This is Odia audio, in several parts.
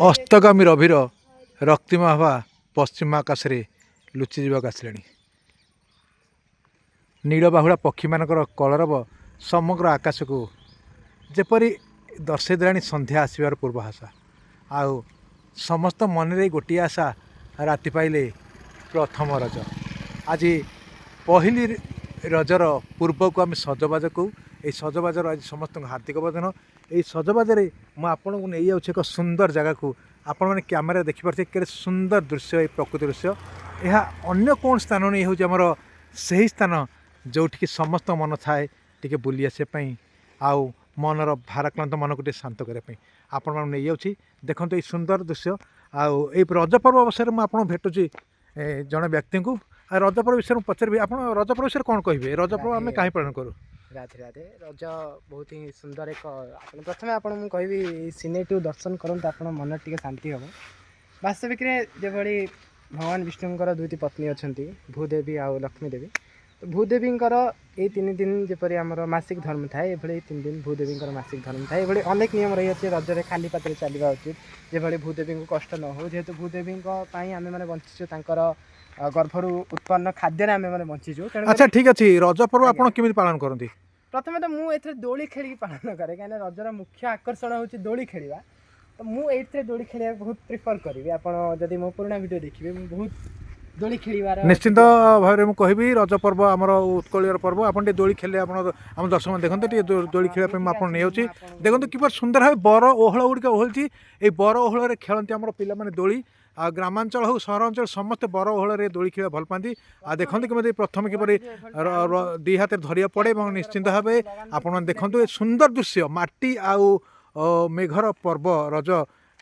ଅସ୍ତଗାମୀ ରବିର ରକ୍ତିମ ହେବା ପଶ୍ଚିମ ଆକାଶରେ ଲୁଚିଯିବାକୁ ଆସିଲେଣି। ନୀଳବାହୁଳା ପକ୍ଷୀମାନଙ୍କର କଳରବ ସମଗ୍ର ଆକାଶକୁ ଯେପରି ଦର୍ଶାଇ ଦେଲାଣି ସନ୍ଧ୍ୟା ଆସିବାର ପୂର୍ବାଭାସ। ଆଉ ସମସ୍ତ ମନରେ ଗୋଟିଏ ଆଶା, ରାତି ପାଇଲେ ପ୍ରଥମ ରଜ। ଆଜି ପହିଲି ରଜର ପୂର୍ବକୁ ଆମେ ସଜବାଜ କହୁ। ଏହି ସଜବାଜର ଆଜି ସମସ୍ତଙ୍କୁ ହାର୍ଦ୍ଦିକ ଅଭିନନ୍ଦନ। ଏହି ସଜବାଜରେ ମୁଁ ଆପଣଙ୍କୁ ନେଇଯାଉଛି ଏକ ସୁନ୍ଦର ଜାଗାକୁ। ଆପଣମାନେ କ୍ୟାମେରା ଦେଖିପାରୁଥିବେ କେଡ଼େ ସୁନ୍ଦର ଦୃଶ୍ୟ, ଏହି ପ୍ରକୃତି ଦୃଶ୍ୟ। ଏହା ଅନ୍ୟ କୌଣସି ସ୍ଥାନ ନେଇ ହେଉଛି ଆମର ସେହି ସ୍ଥାନ, ଯେଉଁଠିକି ସମସ୍ତ ମନ ଥାଏ ଟିକେ ବୁଲି ଆସିବା ପାଇଁ ଆଉ ମନର ଭାରାକ୍ରାନ୍ତ ମନକୁ ଟିକେ ଶାନ୍ତ କରିବା ପାଇଁ। ଆପଣମାନଙ୍କୁ ନେଇଯାଉଛି, ଦେଖନ୍ତୁ ଏଇ ସୁନ୍ଦର ଦୃଶ୍ୟ। ଆଉ ଏଇ ରଜ ପର୍ବ ଅବସରରେ ମୁଁ ଆପଣଙ୍କୁ ଭେଟୁଛି ଜଣେ ବ୍ୟକ୍ତିଙ୍କୁ ଆଉ ରଜ ପର୍ବ ବିଷୟରେ ମୁଁ ପଚାରିବି। ଆପଣ ରଜ ପର୍ବ ବିଷୟରେ କ'ଣ କହିବେ? ରଜ ପର୍ବ ଆମେ ରାଧେ। କାହିଁ ପାଳନ କରୁ? ରାଧେ ରାଧେ। ରଜ ବହୁତ ହିଁ ସୁନ୍ଦର ଏକ, ଆପଣ ପ୍ରଥମେ ଆପଣ ମୁଁ କହିବି ସିନେରୀଟିକୁ ଦର୍ଶନ କରନ୍ତୁ, ଆପଣ ମନ ଟିକେ ଶାନ୍ତି ହେବ। ବାସ୍ତବିକରେ ଯେଭଳି ଭଗବାନ ବିଷ୍ଣୁଙ୍କର ଦୁଇଟି ପତ୍ନୀ ଅଛନ୍ତି, ଭୂଦେବୀ ଆଉ ଲକ୍ଷ୍ମୀ ଦେବୀ, ତ ଭୂଦେବୀଙ୍କର ଏଇ 3 ଦିନ ଯେପରି ଆମର ମାସିକ ଧର୍ମ ଥାଏ, ଏଭଳି ଏଇ 3 ଦିନ ଭୂଦେବୀଙ୍କର ମାସିକ ଧର୍ମ ଥାଏ। ଏଭଳି ଅନେକ ନିୟମ ରହିଅଛି। ରଜରେ ଖାଲି ପାଦରେ ଚାଲିବା ଉଚିତ, ଯେଭଳି ଭୂଦେବୀଙ୍କୁ କଷ୍ଟ ନ ହେଉ। ଯେହେତୁ ଭୂଦେବୀଙ୍କ ପାଇଁ ଆମେମାନେ ବଞ୍ଚିଛୁ, ତାଙ୍କର ଗର୍ଭରୁ ଉତ୍ପନ୍ନ ଖାଦ୍ୟରେ ଆମେମାନେ ବଞ୍ଚିଛୁ, ତେଣୁ ଆଚ୍ଛା, ଠିକ୍ ଅଛି। ରଜ ପର୍ବ ଆପଣ କେମିତି ପାଳନ କରନ୍ତି? ପ୍ରଥମେ ତ ମୁଁ ଏଥିରେ ଦୋଳି ଖେଳିକି ପାଳନ କରେ, କାହିଁକିନା ରଜର ମୁଖ୍ୟ ଆକର୍ଷଣ ହେଉଛି ଦୋଳି ଖେଳିବା। ତ ମୁଁ ଏଇଥିରେ ଦୋଳି ଖେଳିବାକୁ ବହୁତ ପ୍ରିଫର୍ କରିବି। ଆପଣ ଯଦି ମୋ ପୁରୁଣା ଭିଡ଼ିଓ ଦେଖିବେ, ମୁଁ ବହୁତ ଦୋଳି ଖେଳିବାର ନିଶ୍ଚିନ୍ତ ଭାବରେ ମୁଁ କହିବି, ରଜ ପର୍ବ ଆମର ଉତ୍କଳୀୟର ପର୍ବ। ଆପଣ ଟିକେ ଦୋଳି ଖେଳିଲେ ଆପଣ ଆମ ଦର୍ଶକ ଦେଖନ୍ତୁ ଟିକେ ଦୋଳି ଖେଳିବା ପାଇଁ ମୁଁ ଆପଣ ନେଇଯାଉଛି। ଦେଖନ୍ତୁ କିପରି ସୁନ୍ଦର ଭାବେ ବର ଓହଳ ଗୁଡ଼ିକ ଓହଳିଛି। ଏଇ ବର ଓହଳରେ ଖେଳନ୍ତି ଆମର ପିଲାମାନେ ଦୋଳି। ଆଉ ଗ୍ରାମାଞ୍ଚଳ ହଉ, ସହରାଞ୍ଚଳ, ସମସ୍ତେ ବର ଓହଳରେ ଦୋଳି ଖେଳିବା ଭଲ ପାଆନ୍ତି। ଆଉ ଦେଖନ୍ତୁ କେମିତି ପ୍ରଥମେ କିପରି ଦି ହାତରେ ଧରିବାକୁ ପଡ଼େ ଏବଂ ନିଶ୍ଚିନ୍ତ ଭାବେ ଆପଣମାନେ ଦେଖନ୍ତୁ ଏ ସୁନ୍ଦର ଦୃଶ୍ୟ, ମାଟି ଆଉ ମେଘର ପର୍ବ ରଜ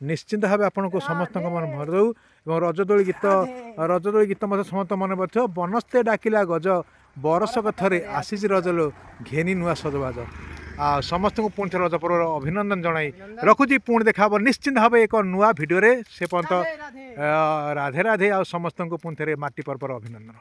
ନିଶ୍ଚିନ୍ତ ଭାବେ ଆପଣଙ୍କୁ ସମସ୍ତଙ୍କ ମନ ଭରିଦେଉ। ଏବଂ ରଜଦୋଳି ଗୀତ, ରଜଦୋଳି ଗୀତ ମଧ୍ୟ ସମସ୍ତ ମନେ ପଡ଼ିଥିବ। ବନସ୍ତେ ଡାକିଲା ଗଜ, ବରଷକ ଥରେ ଆସିଛି ରଜଲୋ, ଘେନି ନୂଆ ସଜବାଜ। ଆଉ ସମସ୍ତଙ୍କୁ ପୁଣି ଥରେ ରଜ ପର୍ବର ଅଭିନନ୍ଦନ ଜଣାଇ ରଖୁଛି। ପୁଣି ଦେଖା ହେବ ନିଶ୍ଚିନ୍ତ ଭାବେ ଏକ ନୂଆ ଭିଡ଼ିଓରେ। ସେ ପର୍ଯ୍ୟନ୍ତ ରାଧେ ରାଧେ। ରାଧେ ରାଧେ। ଆଉ ସମସ୍ତଙ୍କୁ ପୁଣି ଥରେ ମାଟି ପର୍ବର ଅଭିନନ୍ଦନ।